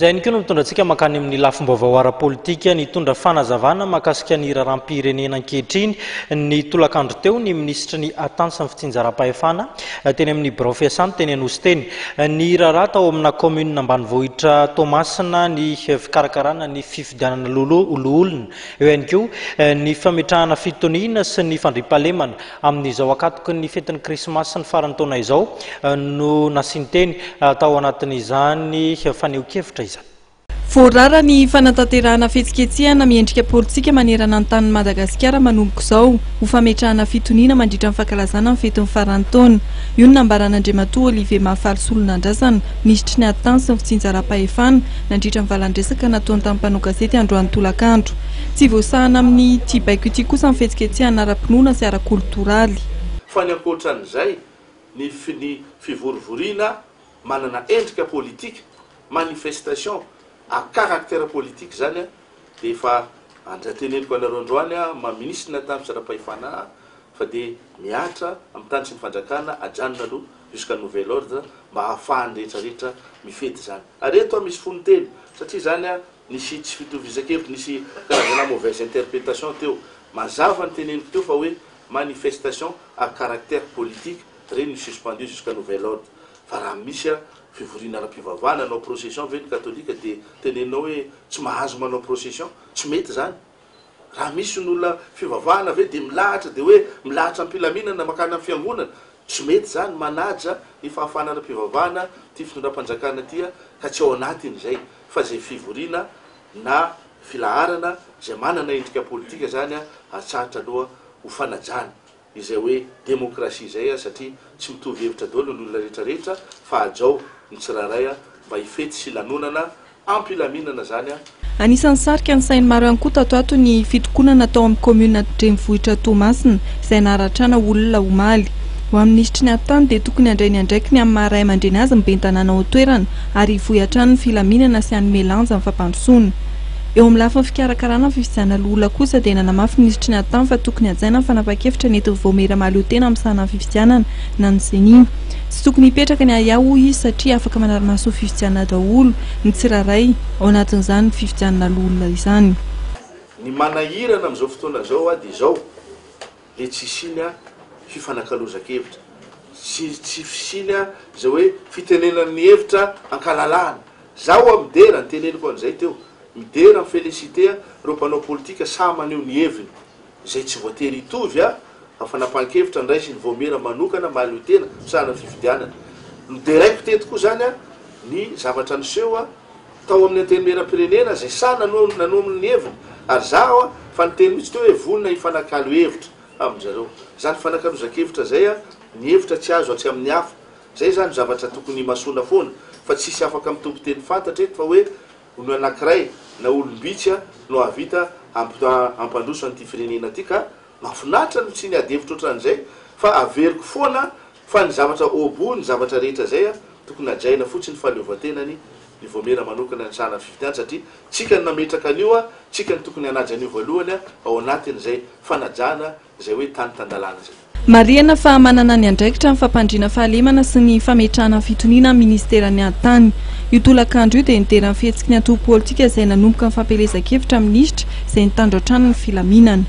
Izay ihany koa no mitondra antsika mankany amin'ny lafim-baovao ara-politika. Nitondra fanazavana mahakasika ny raharaham-pirenena ankehitriny ny tolakandro teo ny minisitry ny Atany sy ny fitsinjaram-pahefana teny amin'ny birao fiasany teny Anosy teny. Ny raharaha tao amina kaominina ambanivohitra Toamasina ny fikarakarana ny fifidianana loholona. Eo ihany koa ny fametrahana fitoniana sy ny fandriampahalemana Amin'izao ankatoky ny fetin'ny Krismasy sy ny faran'ny taona izao no nasian-teny tao anatin'izany fanehoan-kevitra izany. Voarara ny fanatanterahana fihetsiketsehana miendrika politika manerana ny tanin'i Madagasikara manomboka izao, ho fametrahana fitoniana mandritra ny fankalazana ny fetin'ny faran'ny taona. Io no nambaran'Andriamatoa Olivier Mahafaly Solonandrasana, minisitry ny ady tany sy ny fitsinjaram-pahefana, nandritra ny valan-dresaka nataony tamin'ny mpanao gazety androany tolakandro. Tsy voasahana amin'ity baiko ity kosa ny fihetsiketsehana ara-pinoana sy ara-koltoraly. Fa ny ankoatran'izay, ny ny fivorivoriana manana endrika politika, manifestation à caractère politique izany dia efa andra teneniko anareo androany maha minisitry ny Atany Fitsaram-pahefana ahy fa dia mihatra amin'ny tany sy ny fanjakana ajanona aloha jusqu'à nouvel ordre mba hahafahan'ny rehetra rehetra mifety izany. Ary eto aho misy fonon-teny satria izany Nisy tsy fitovizan-kevitra, nisy karazana mauvaise interprétation teo. Mazava ny teneniko teo fa hoe manifestation à caractère politique reny ny suspendu jusqu'à nouvel ordre. Fa raha misy fivoriana ara-pivavahana hanao procession ve ny katolika dia teneninao hoe tsy mahazo manao procession? Tsy mety izany. Raha misy ny olona fivavahana ve dia milahatra dia hoe milahatra am-pilaminana mankany amin'ny fiangonana? Tsy mety izany, manaja ny fahafahana ara-pivavahana ity fitondram-panjakana ity ka tsy ao anatiny izay. fa izay fivoriana na filaharana izay manana endrika politika izany atsahatra aloha ho fanajana izay hoe demokrasia izay satria tsy mitovy hevitra daholo ny olona rehetra rehetra fa hajao ny tsirairay mba hifety sy hilanonana ampilaminana izany. Anisan'ny nisarika ny sain'ny maro ihany koa tato ato ny fitokonana tao amin'ny kaominina an-drenivohitra Toamasina izay naharatrana olona omaly. Ho an'ny minisitry ny Atitany dia tokony handray ny andraikiny amin'ny maha ray aman-dreny azy ny ben'ny tanàna ao an-toerana ary hivoy hatrany ny filaminana sy hanome lanja ny fampandrosoana. Eo amin'ny lafiny fikarakarana ny fifidianana loholona kosa dia nanamafy ny minisitry ny Atitany fa tokony hajaina ny fanapahan-kevitra nentin'ny vaomiera mahaleotena misahana ny fifidianana na ny Ceni. Tsy tokony hipetraka ny ahiahy hoy izy satria afaka manara-maso ny fifidianana daholo ny tsirairay ao anatin'izany fifidianana loholona izany. Ny manahirana amin'izao fotoana izao dia izao, le tsy hisiany fifanakalozan-kevitra, tsy tsy fisiany izay hoe fitenenana ny hevitra ankalalahana. Zaho ho'a midera, niteneniko an'izay teo, midera, mi-feliciter ireo mpanao politika sahy maneho ny heviny, izay tsy voatery hitovy amin'ny fanapahan-kevitra ndraisin'ny vaomiera manokana mahaleo tena misahana ny fifidianana. Noderaiko teto koa izany ny zavatra niseho tao amin'ny Antenimierampirenena izay sahy nanoa ny heviny ary za fa niteny mihitsy teo hoe vonona hifanakalo hevitra amin-dry zareo. Izany fanakalozan-kevitra izay ny hevitra tsy azo atsy amin'ny hafa. Izay izany zavatra tokony himasoana foana fa tsisy afaka mitompo teny fantatra eto fa hoe olona anankiray na olom-bitsy no hahavita hampandroso an'ity firenena ity ka mahafinaritra no tsy niady hevitra ohatran'izay fa averiko foana fa ny zavatra au bout ny zavatra rehetra izay tokony hajaina fotsiny fahaleovantenany ny vaomiera manokana ny sahana fifidianana satria tsika no nametraka an'io tsika no tokony hanaja an'io voalohany ao anatin'izay fanajana izay hoe tany tan-dalàna izay. Marihana fa manana ny andraikitra amin'ny fampandriana fahalemana sy ny fametrahana ny fitoniana ny minisiteran'ny ady tany. Io tolakandro io dia nidera ny fihetsiky ny antoko politika izay nanomboka ny fampielezan-kevitra minisitra izay nitandro hatrany ny filaminana.